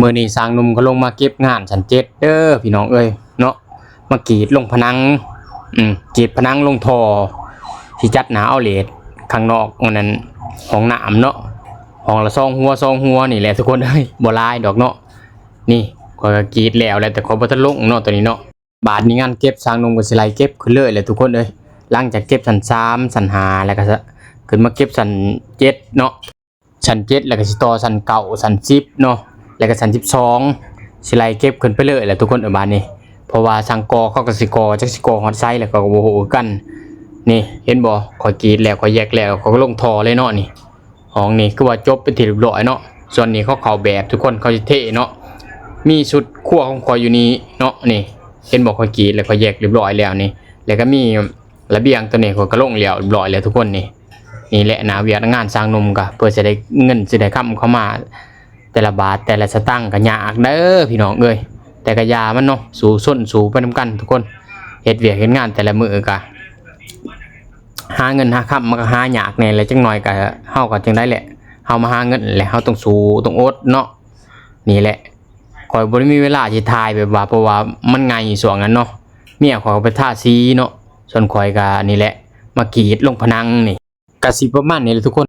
ມື້ນີ້ຊ່າງໜຸ່ມກໍລົງມາເກັບງານຊັ້ນເຈັດເດີພີ່ນ້ອງເອີຍເນາະ ມາກຣີດລົງຜະໜັງ ອືມ ກຣີດຜະໜັງລົງທໍ່ ຊິຈັດໜ້າເອົາເລດຂ້າງນອກ ອັນນັ້ນ ຫ້ອງນ້ຳເນາະ ຫ້ອງລະສອງຫົວສອງຫົວນີ້ແຫຼະທຸກຄົນເອີຍ ບໍ່ຫຼາຍດອກເນາະ. ນີ້ຂ້ອຍກໍກຣີດແລ້ວແຫຼະ ແຕ່ຂ້ອຍບໍ່ທັນລົງເນາະ ຕອນນີ້ເນາະ. ບາດນີ້ງານເກັບຊ່າງໜຸ່ມກໍຊິໄລ່ເກັບຂຶ້ນເລີຍແຫຼະທຸກຄົນເອີຍ. ຫຼັງຈາກເກັບຊັ້ນສາມ ຊັ້ນຫ້າ ແລ້ວກໍ ສ- ຂຶ້ນມາເກັບຊັ້ນເຈັດເນາະ ຊັ້ນເຈັດ ແລ້ວກໍຊິຕໍ່ຊັ້ນເກົ້າ ຊັ້ນສິບເນາະ ແລ້ວກໍຊັ້ນສິບສອງ ຊິໄລ່ເກັບຂຶ້ນໄປເລີຍແຫຼະທຸກຄົນເອີຍບາດນີ້. ເພາະວ່າຊ່າງກໍ່ເຂົາກໍຊິກໍ່ ຈັກຊິກໍ່ຮອດໃສແລ້ວກໍບໍ່ຮູ້ຄືກັນ. ນີ້ເຫັນບໍ່ ຂ້ອຍກຣີດແລ້ວ ຂ້ອຍແຢກແລ້ວ ຂ້ອຍກໍລົງທໍ່ເລີຍເນາະ. ນີ້ຫ້ອງນີ້ຄືວ່າຈົບເປັນທີ່ຮຽບຮ້ອຍເນາະ. ສ່ວນນີ້ເຂົາເຂົ້າແບບທຸກຄົນ ເຂົາຊິເທເນາະ. ມີຊຸດຄົວຂອງຂ້ອຍຢູ່ນີ້ເນາະ. ນີ້ເຫັນບໍ່ ຂ້ອຍກຣີດແລ້ວ ຂ້ອຍແຢກຮຽບຮ້ອຍແລ້ວນີ້ ແລ້ວກໍມີ ລະບຽງໂຕນີ້ຂ້ອຍກໍລົງແລ້ວຮຽບຮ້ອຍແລ້ວທຸກຄົນນີ້. ນີ້ແຫຼະໜ້າວຽກໜ້າງານຊ່າງໜຸ່ມ ກໍເພື່ອຊິໄດ້ເງິນຊິໄດ້ຄຳເຂົ້າມາ ແຕ່ລະບາດແຕ່ລະສະຕັງກໍຍາກເດີພີ່ນ້ອງເອີຍ. ແຕ່ກໍຢ່າມັນເນາະ ສູ້ຊົນສູ້ໄປນຳກັນທຸກຄົນ. ເຮັດວຽກເຮັດງານແຕ່ລະມື້ກໍຫາເງິນຫາຄຳ ມັນກໍຫາຍາກແດ່ແຫຼະ ຈັກໜ້ອຍກໍ ເຮົາກໍຈັ່ງໃດແຫຼະ ເຮົາມາຫາເງິນແຫຼະ ເຮົາຕ້ອງສູ້ຕ້ອງອົດເນາະ. ນີ້ແຫຼະ ຂ້ອຍບໍ່ໄດ້ມີເວລາຊິຖ່າຍແບບວ່າ ເພາະວ່າມັນໄງ່ຊ່ວງນັ້ນເນາະ ເມຍຂ້ອຍກໍໄປທາສີເນາະ ສ່ວນຂ້ອຍກໍນີ້ແຫຼະ ມາກຣີດລົງຜະໜັງນີ້. ກະຊິປະມານນີ້ແຫຼະທຸກຄົນ